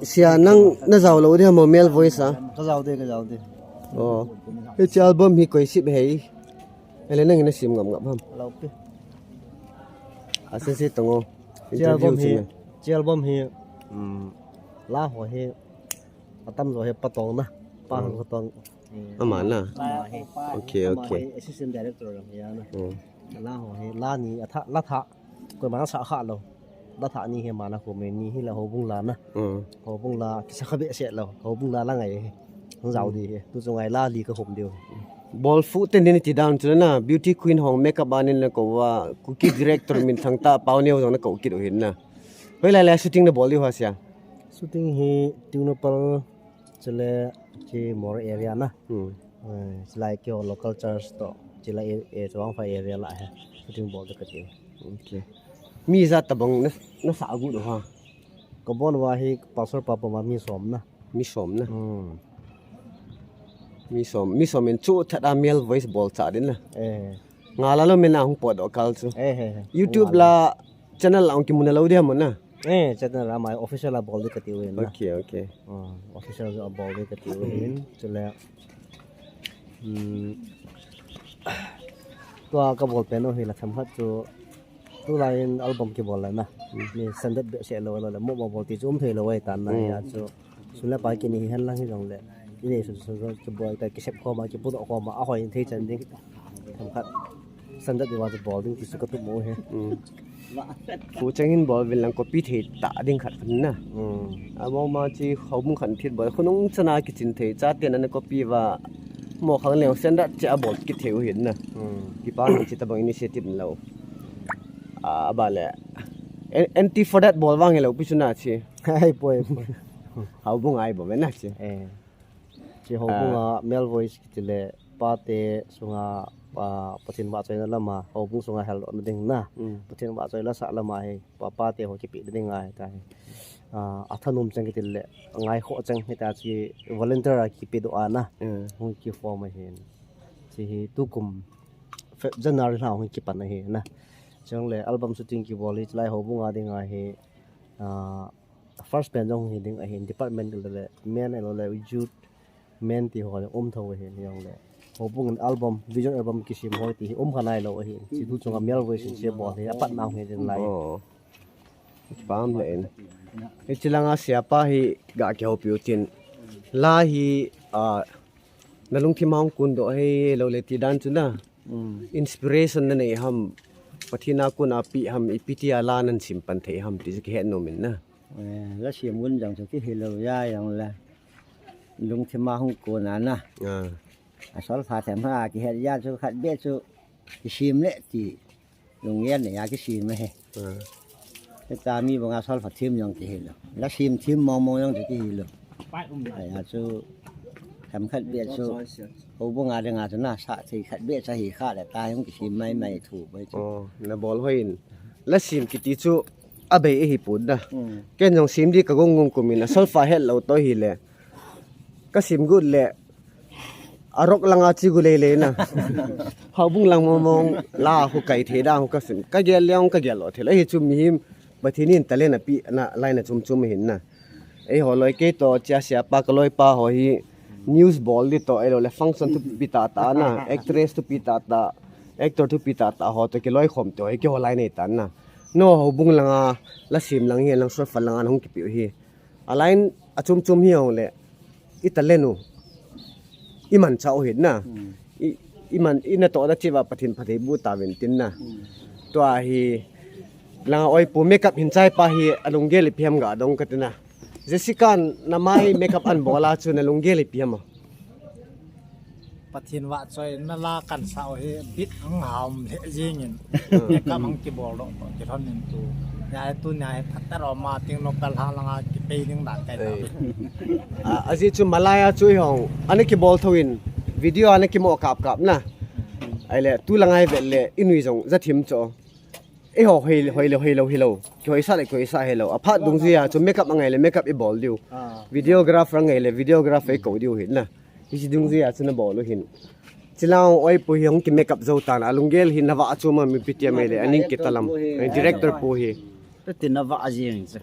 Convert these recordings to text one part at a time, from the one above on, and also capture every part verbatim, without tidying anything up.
Sia, nang na jao lou dia mo, male voice a? Ka jao de, ka jao de. Oh. Hiche album hi koi sip hei? Ele nang na sim ngam ngam ham? Lou pi. A se se tong o. Hiche album hi, hiche album hi, um, la ho hi, atam jo hi Pa Tong na. Pa Hang Tong. Ama na. Ama hi. Okay, ama okay. Hi assistant director lang hi na. Hmm. La ho hi, la ni a tha, la tha. Koima sa kha lou. La tha ni hi ama na ko me ni hi la houbung la na. Hmm. Houbung la kisa kha behseh lou. Houbung la la ngai hi. Hung jao di hi. Tu chu ngai la li ka hom diu. Bol fu ten ni ti dan chu na, beauty queen hong makeup anin na ko va, Kuki director minthang tah Paoneo jong na ko kit u hin na. Hoilai lai shooting na bol diu ha sia? Shooting hi Tengnoupal, chule chi Moreh area na. Hmm. Eh, chulai keiho local church toh, chulai e, e, Chawangphai area lah hi shooting bol ding kati. Okay. Mi ijat tabang na, na sah got u ha? Ka bol uva hi Pastor pa puma mi som na. Mi som na. Hmm. Mi som, mi som in chu that a male voice bol cha din na. Eh. Nga la lou min a hung potdoh kal chu. Eh, eh, eh. YouTube la channel la hung kimu na lou dia mo na. Eh, channel la ama official a bol ding kati u hin na. Okay, okay. Hmm, official a bol ding kati u hin. Chule. Hmm. Tua ka bol pen u hi la themkhat chu. Tulai in album kibol la na. Hmm. Mi standard behseh lou lou le mo mo bol ti chu um thei lou ahi tan na. Hmm. Hia chu. Sun le pai kini hi hen lang hi jong le. Ini sun sun sun kibol ta kisep khom a, kipudoh khom a, ahoi thei chan ding. Themkhat standard diva chu bol ding ti chu ka tup mo hi. Hmm. Fu cheng hin bol vin lang copy thei ta ding khat khat na. Hmm. Amo ma chi houbung khat thit bol. Khonung chana kichin thei. Chaten ana copy uva. Mo khang leng standard che a bol kit thei u hin na. Hmm. Kipa ni chi tabang initiative lou. A, ba le. An-, anti for that bol vang hello pi chu na chi. Ai poi, poi. Houbung a i bol ve na chi. Eh. Chi houbung a male voice kiti le pate sunga, a, Pathen vahchoina lama, houbung sunga heldohna ding na. Mm. Pathen vahchoi la sah lama hi, pa, pate ho kipe ding ahi ta hi. A, athanom chang kiti le, ngaikhoh chang hita chi volunteer a kipedoh a na. Mm. Hung kiform ahin. Chi hi tukum Feb January lha hung kipan ahi na. Chang le album shooting kibol hi chulai houbung a ding ahi. A, first pen jong hi ding ahin department le le men le le youth men ti ho le um tho ahin jong le. Houbung in album, vision album kisem ho ti hi um kha nai lou ahin. Chi tu chunga male voice in che bol hi apat nau hi din lai. Oh. Pam le in. Hichi langa sia pa hi ga kihoupi u tin. La hi, a, na lungthim a hung kundoh hei lou le ti dan chu na. Mm. Inspiration na nei ham, Pathen a kon a pe ham, ipi ti a la nan sim pan thei ham ti chu kihet nom in na. Eh, la sim gun jong chu kihi lou ja jong le. Lungthim a hung kon a na. Ah. A solfa them ha kihet ja chu khat beh chu kisim le ti. Lunggel nei a kisim ahi. Ah. Hita mi banga solfa them jong kihi lou. La sim them mong mong jong chu kihi lou. Ahi a chu themkhat beh chu houbung a dinga chu na sa thei khat beh chu hi kha le ta jong kisim mai mai thu bai chu. Oh, na bol hoi in. La sim kiti chu abei ahi pon na. Mm. Ken jong sim di ka gong gong kum in a solfa het lou toh hi le. Ka sim got le, a rock langa chi gu lei lei na. Houbung lang mong mong la khu kai thei dang khu ka sim. Ka gel le ong ka gel lo thei le hi chu mihem Pathen in talent a pe na line a chum chum hin na. Eiho loi kei toh chia sia pa ka loi pa ho hi news bol di toh ei lo le function thupi tah tah na, actress thupi tah tah, actor thupi tah tah ho toh kiloi khom toh hi keiho line nei tan na. No houbung langa la sim lang hi lang solfa langa hung kipe u hi. A line a chum chum hi hong le, i talent u, i manchah u hin na. Hmm. I, i man, i natohna cheh uva Pathen phatthei boh tauvin tin na. Hmm. Tua hi, langa oi pu makeup hin chai pa hi a lunggel ipi ham ga dong ka ti na. Jessica na mai makeup an bol a chu na lunggel ipi ham a? Pathen vahchoina la kan sah u hi bit ang ham le jing in. Hmm. Makeup ang kibol doh toh kilhon in tu. Nia hi tu nia hi phatah ro ma ting no kal hang langa kipei ding dan kai ta. Ei. A, ajeh chu malai a chu i hong. Ana kibol tho in video ana kimo kap kap na. Ahile tu langa i vet le i nui jong ja thim cho. Eiho hoi, hoi lo, hoi lo, hoi lo. Kihoi sa le, kihoi sa hoi lo. Aphat dungjui a chu makeup angai le makeup i bol diu. Ah. Videographer angai le videographer i kou diu hin na. Hichi dungjui a chu na bol u hin. Chilang oi pu hi hung ki make up jou tan, alunggel hi nava chu ma mi pitia mai le, aning kita lam. Director pu hi. Tati nava jing chu.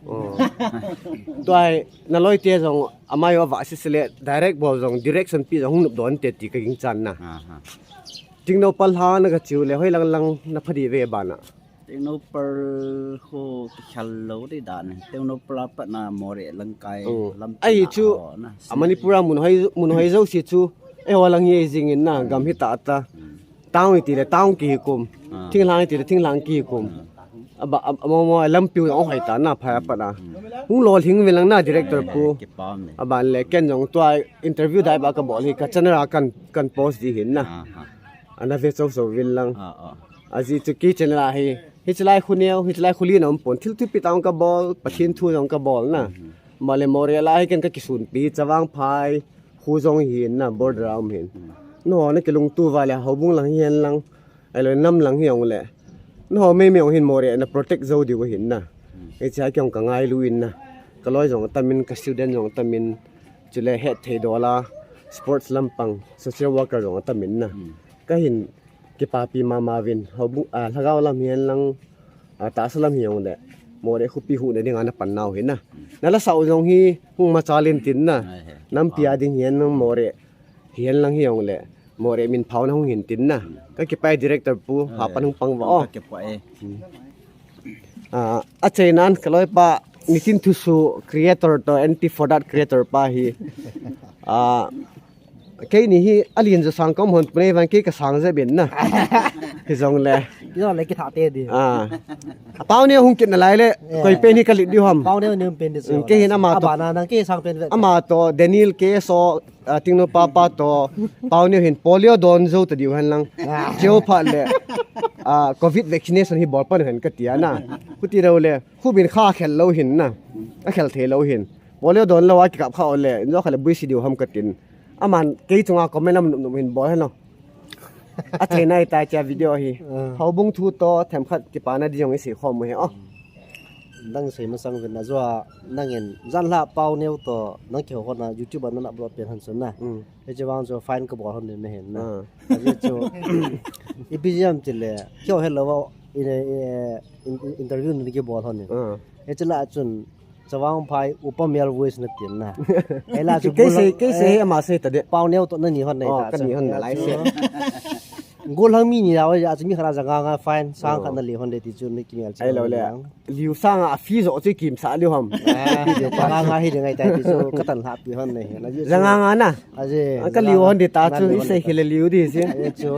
Tua hi, naloi te jong, amai ava sisile, direct bol jong, direction pi jong hung nup don te ti ka ging chan na. Tingno pal ha na ka chiu le, hoi lang lang na phadi ve bana. Tingno pal ho ki khal lo di dan. Tingno pal pa na more lang kai lam. Ai chu, a Manipur a mun hoi, mun hoi jo si chu, e ho lang ye jing in na, gam hi ta ta. Town iti le town ki hi kum. Thinglang iti le thinglang ki hi kum. Aba, aba, mo, mo, lampi u ong hoi ta na, phaya pa na. Hung lol hing vin lang na, director pu. Aban le, ken jong tua interview dai ba ka bol hi, ka channel a kan, kan post di hin na. Ana ve chou chou vin lang. Aji chu ki channel a hi. Hi chilai khu neo, hi chilai khu li na um pon. Thil thupi tang ka bol, Pathen thu jong ka bol na. Male Moreh la hi ken ka kisun pi, Chavang Phai. Khu jong hin na border a um hin. No na kilungtu va le houbung lang hihen lang. Ai lo nam lang hi ong le. No me me ong hin Moreh na protect jo diu hin na. Ei cha kyong ka ngai lu in na. Ka loi jong tamin ka student jong tamin. Chule het thei dola sports lampang social worker jong tamin na. Ka hin kipapi mama vin houbung a lhagao lam hihen lang. A, tahsa lam hi ong le. Moreh khupi hu na ding ana pan nau hi na. Na la sau jong hi hung ma chalin tin na. Nampi a ding hihen lang Moreh. Hihen lang hi ong le. Moreh min phau na hung hin tin na. Ka kipai director pu, ha pan hung pang va o. Ka kipai. A, a chei nan ka loi pa Nitin Thusu creator to N T for that creator pa hi. A, Keini hi alin jo sang kom hon pune van kei ka sang je bin na. Hi jong le. Ki jong le ki tha te di. Ah. Pau ne hung kit na lai le. Koi pen hi ka lit diu ham. Pau ne hung pen di. Kei hin ama to. Aba na nang kei sang pen ve. Ama to Daniel ke so, ah, tingno papa to. Pau ne hin polio don jo ta diu han lang. Keu pha le. Ah, covid vaccination hi bol pan han ka tia na. Ku ti rau le. Khu bin kha khel lo hin na. A khel thei lo hin. Polio don lo a ki kap kha o le. Jo kha le bui si diu ham ka tin. Aman kei chunga comment am num num hin bol hen lo. A thei nai ta cha video hi. Houbung thu to themkhat kipana di jong i sei khom u hi o. Nang sei masang vin na jo a nang in jan la pau neo to nang kihou hon na YouTube a nang upload pen han sun na. Hiche vang chu fine ka bol hon ding na hin na. Ajeh chu ipi jam ti le kihou hello in, in, interview ni kibol hon ni. Hiche la chun Chavang Phai upa male voice na tin na. Hela chu kei sei, kei sei ama sei ta de. Pau neo to na ni hon nei ta. Ka ni hon na lai se. Gollhang mi ni la wa chu mi khat a janga nga fine sang khat na le hon de ti chu ni kimel chu. Ai lo le. Liu sang a fee jo chu kimsa liu ham. Janga nga hi de ngai ta ti chu ka tan lha pi hon nei. Janga nga na. Aje. Ka liu hon de ta chu i sei khile liu di si. Aje chu.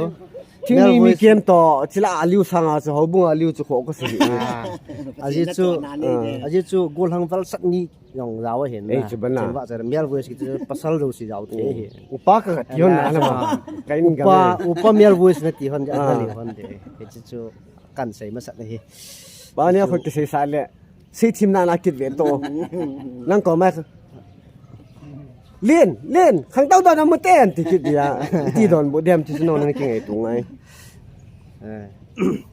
Thingni mi kem to chila aliu sanga chu houbung aliu chu kho ko si. Aji chu, aji chu gollhang val sat ni jong jaw ahin. Ei chu bana. Chun va cha male voice ki chu pasal jo si jaw the hi. Upa ka ti hon na ma. Ka in ga. Upa, upa male voice na ti hon ja na li hon de. Ei chu chu kan sei masat na hi. Ba ne kho ki sei sa le. Sei thim na na kit ve to. Nang ko mai. Lin, Lin, khang tau don amu ten ti kit dia. Ti don bu dem ti sino nang ki ngai tu ngai. Eh,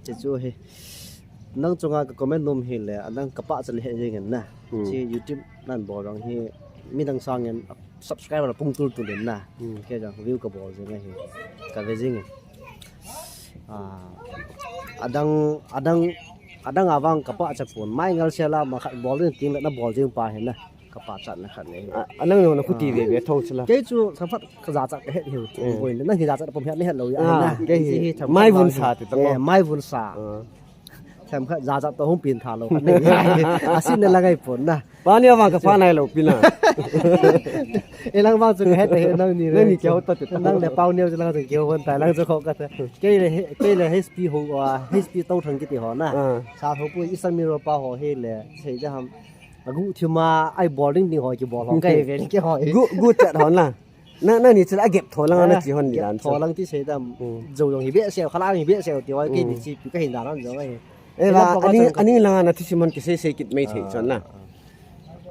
che chu hi. Nang chunga ka comment nom hi le, nang ka pa cha le he jeng na. Chi YouTube nan bol rang hi. Mi dang sang en subscriber pung tul tul in na. Ke jang view ka bol jeng hi. Ka ve jeng. Ah, adang, adang, adang avang ka pa cha pon. Mai ngal se la ma khat bol ding ting le na bol ding pa hin na. Ka pa cha na khat le. Anang no na khuti ve ve tho chila. Kei chu sa phat ka ja cha ka het hiu. Ko in na hi ja cha pom het le het lo ya na. Kei hi mai vun sa ti tang. Mai vun sa. Themkhat jachat to hung pin tha lo khat nei. Asin na la ngai pon na. Pa ni avang ka pa nai lo pina. E lang vang chu ka het he nang ni re. Nang ni keu ta te ta. Nang le pau neo chu lang chu keu hon tai lang chu kho ka ta. Kei le he, kei le H P ho a, H P to thang kiti ho na. Sa ho pu isang mi ro pa ho he le. Sei ja ham. Agu thima ai bowling ding ho ki bol ho kai ve ki ho. Gu, gu chat ho na. Na, nani chu a gap tho lang na chi hon ni dan chu. Tho lang ti sei dam. Jo jong hi be seo, khala hi be seo ti wai ki ni chi pi ka hin dan jong ai. E la, ani, ani lang na thi sim hon ki sei sei kit mai thei chon na.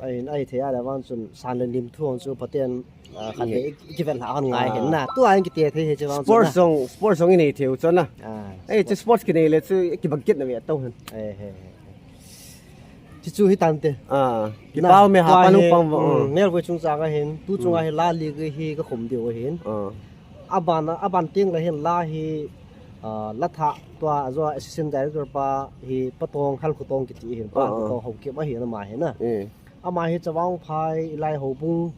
Ai, ai thei a la vang chun san le nim thu hon chu paten, ah, khan he ki ven la hon ngai hen na. Tu a ki te thei he chu vang. Sports jong, sports jong i nei thei u chon na. Ai chu sports ki nei le chu ki bang kit na ve to hen. Ai he. Chu chu hi tan te. Ah, ki pau me ha pa nu pang vo. Mel voi chung chang a hin, tu chung a hin la li ki hi ka khum diu a hin. Ah. Aban, aban teng le hin la hi, ah, la thah tua, ajo assistant director pa hi Patong, Halkhotong kiti hin, pa Halkhotong Haokip ahi na ama hi na. Ama hi Chavang Phai, Ilai Houbung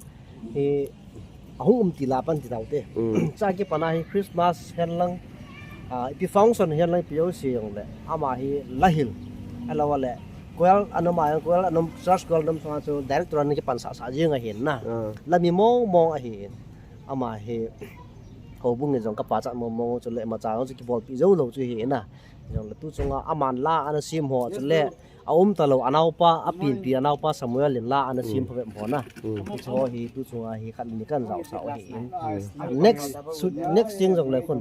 hi ahung um ti la pan ti tau te. Cha kipan a hi Christmas hen lang, ah, ipi function hen lang ipi jouse jong le. Ama hi la hil. Ahilou le. Choir anam a, choir anam, church choir anam sunga chu director ana kipan sah sah jing ahin na. La mi mong mong ahin. Ama hi Houbung in jong kapa chat mong mong chu le, imacha jong chu kibolpi jou lou chu hi na. Jong le tu chunga aman la ana sem ho chu le, aum talou anaopa, apenpi anaopa Samuel in la ana sem phabep ho na. Hiche ho hi tu chunga hi khat ni kan jaosah u ahi. Next, su-, next jeng jong le khun,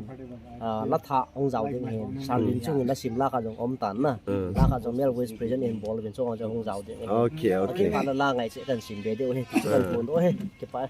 ah, la thah hung jao ding ahin. Sir Linchung in la sem la khat jong um tan na. La khat jong Male Voice Present in bol uvin chu jong hung jao ding ahi. Okay, okay. Kipah na la ngai che kan sem be diu ahi. Chu kan pon u ahi. Kipah.